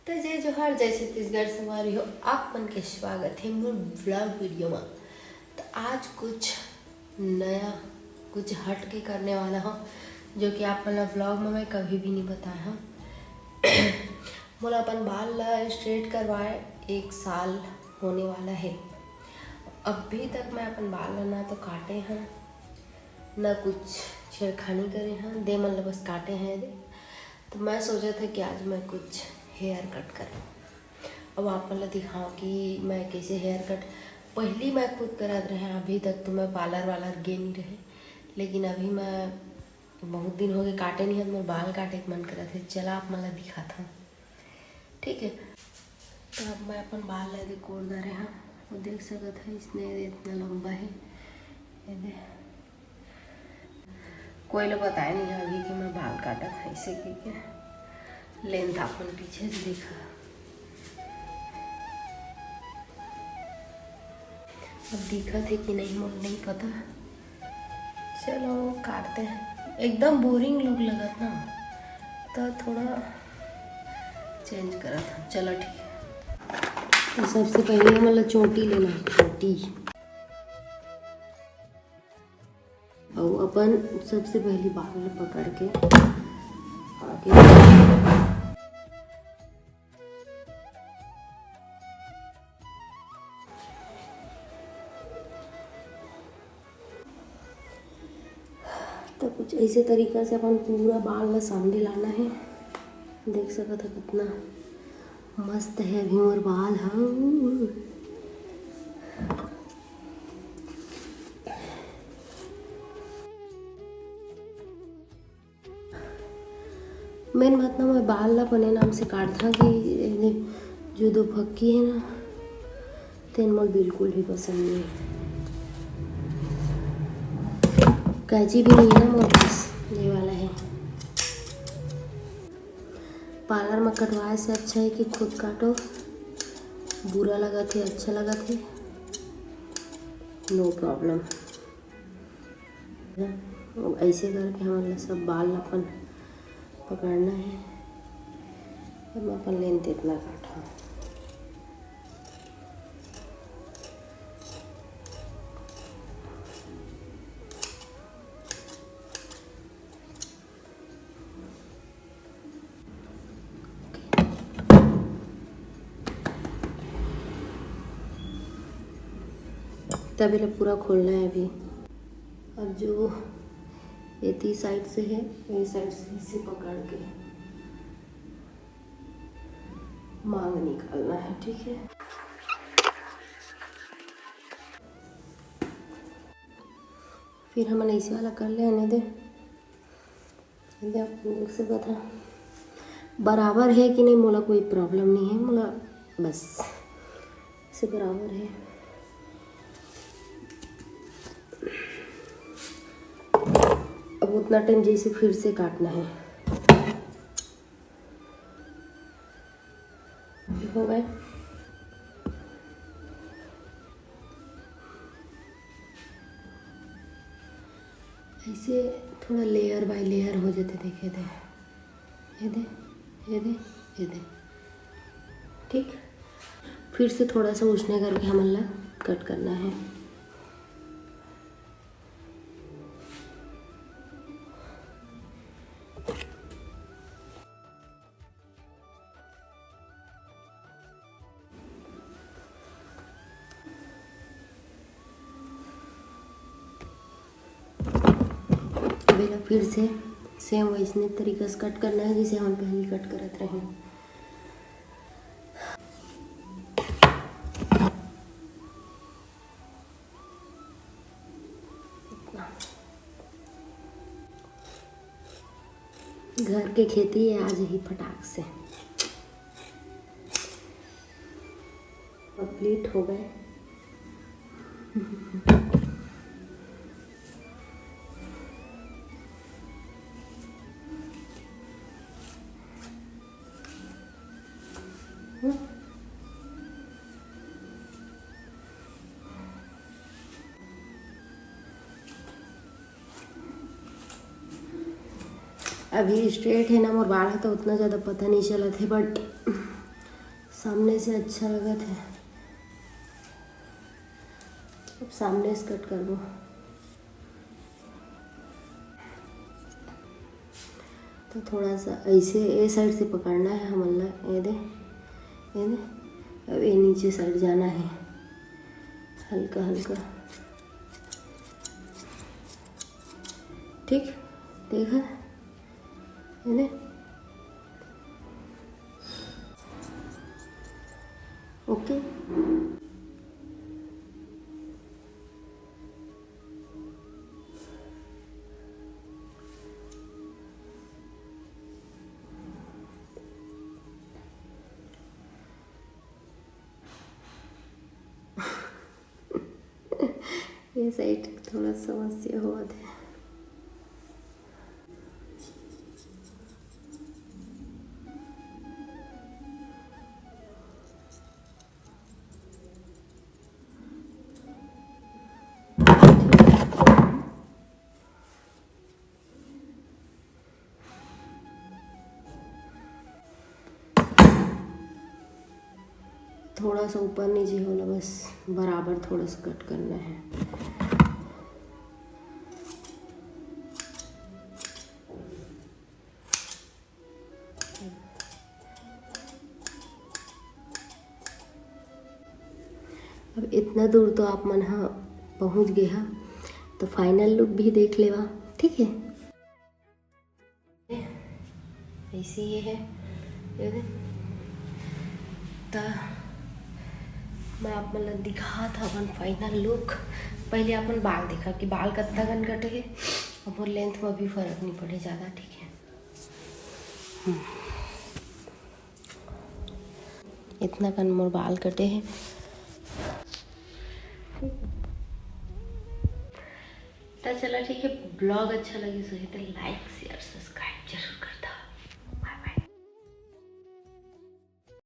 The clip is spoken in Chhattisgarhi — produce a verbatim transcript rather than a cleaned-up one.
तो जय जोहार, जय छत्तीसगढ़ संगवारी हो, आप मन के स्वागत हे मोर vlog video मा। तो आज कुछ नया, कुछ हट के करने वाला हूँ, जो कि आप मन ला vlog में मैं कभी भी नहीं बताया हूँ। मोला अपन बाल ला straight करवाए एक साल होने वाला है। अभी तक मैं अपन बाल ला ना तो काटे हूँ, ना कुछ छेड़खानी करे हूँ, दे मन ला बस काटे हूँ दे। तो मैं सोचा था कि आज मैं कुछ hair cut करूँ। अब आप मन ला दिखाऊँ कि मैं कैसे hair cut, पहली मैं खुद करत रहे, अभी तक तो मैं parlour वालर गे नहीं रहे, लेकिन अभी मैं बहुत दिन हो गए काटे नहीं है, मोर बाल काटे के मन करत है। चला आप मन ला दिखात हूँ, ठीक है। तो अब मैं अपन बाल ला दे कोर डारे हूँ, वो देख सकत है इसने इतना लंबा है, ये दे। कोई ला बताए नहीं अभी कि मैं बाल काटत हूँ ऐसे की के। Length अपन पीछे से देखा, अब दिखत है कि नहीं मोला नहीं पता। चलो काटते हैं, एकदम boring look लगत ना, तो थोड़ा change करत हूँ। चलो ठीक है, तो सबसे पहले हमन ला चोटी लेना है, चोटी। अउ अपन सबसे पहली बाल पकड़ के आगे। तो कुछ ऐसे तरीका से अपन पूरा बाल ला सामने लाना है। देख सकत है कितना मस्त है अभी मोर बाल ह। Main बात ना, मैं बाल ला अपने नाम से काटथा कि एने जो दो फक्की है ना, तेन मोला बिल्कुल भी पसंद नहीं है। कैंची भी नहीं है ना मोर पास, ये वाला है। Parlour में कटवाए से अच्छा है कि खुद काटो, बुरा लगत है, अच्छा लगत है, no problem। अब ऐसे करके हमन ला सब बाल अपन पकड़ना है। अब मैं अपन length इतना काटूँ। तब एला पूरा खोलना है अभी। अब जो एती side से है, ये side से इसे पकड़ के मांग निकालना है, ठीक है। फिर हमन ऐसे वाला कर ले, आने दे। ये आप देख सकत ह, बराबर है कि नहीं, मोला कोई problem नहीं है, मोला बस से बराबर है। अब उतना time जैसे फिर से काटना है। हो गए। ऐसे थोड़ा layer by layer हो जाते, देखे दे, ये दे, ये दे, ये दे, ठीक। फिर से थोड़ा सा उसने करके हमन ला cut करना है। अब एला फिर से same वैसने तरीका से cut करना है, जैसे हम पहले cut करत रहे। घर के खेती है, आज ही फटाक से complete हो गए। अभी straight है ना मोर बाल ह, तो उतना ज़्यादा पता नहीं चलत है, but सामने से अच्छा लगत हे। अब सामने से कट करबो। तो थोड़ा सा ऐसे ए साइड से पकड़ना हे हमन ला, ये दे, ये दे। अब ये नीचे साइड जाना हे, हल्का हल्का, ठीक, देखा, ये दे, ओके। ये साइड थोड़ा समस्या होवत हे। थोड़ा सा ऊपर नीचे होला, बस बराबर थोड़ा सा कट करना हे। अब इतना दूर तो आप मन ह पहुँच गे हा, तो फाइनल लुक भी देख लेवा, ठीक है। ऐसे ये है, ये दे। त मैं आप मन ला दिखात हव अपन फाइनल लुक। पहले अपन बाल देखा कि बाल कतना कन कटे हे, अब मोर लेंथ में भी फर्क नहीं पड़े ज़्यादा, ठीक है। हम्म। इतना कन मोर बाल कटे हे। त चला ठीक है, ब्लॉग अच्छा लगे सही तो लाइक, शेयर, सब्सक्राइब।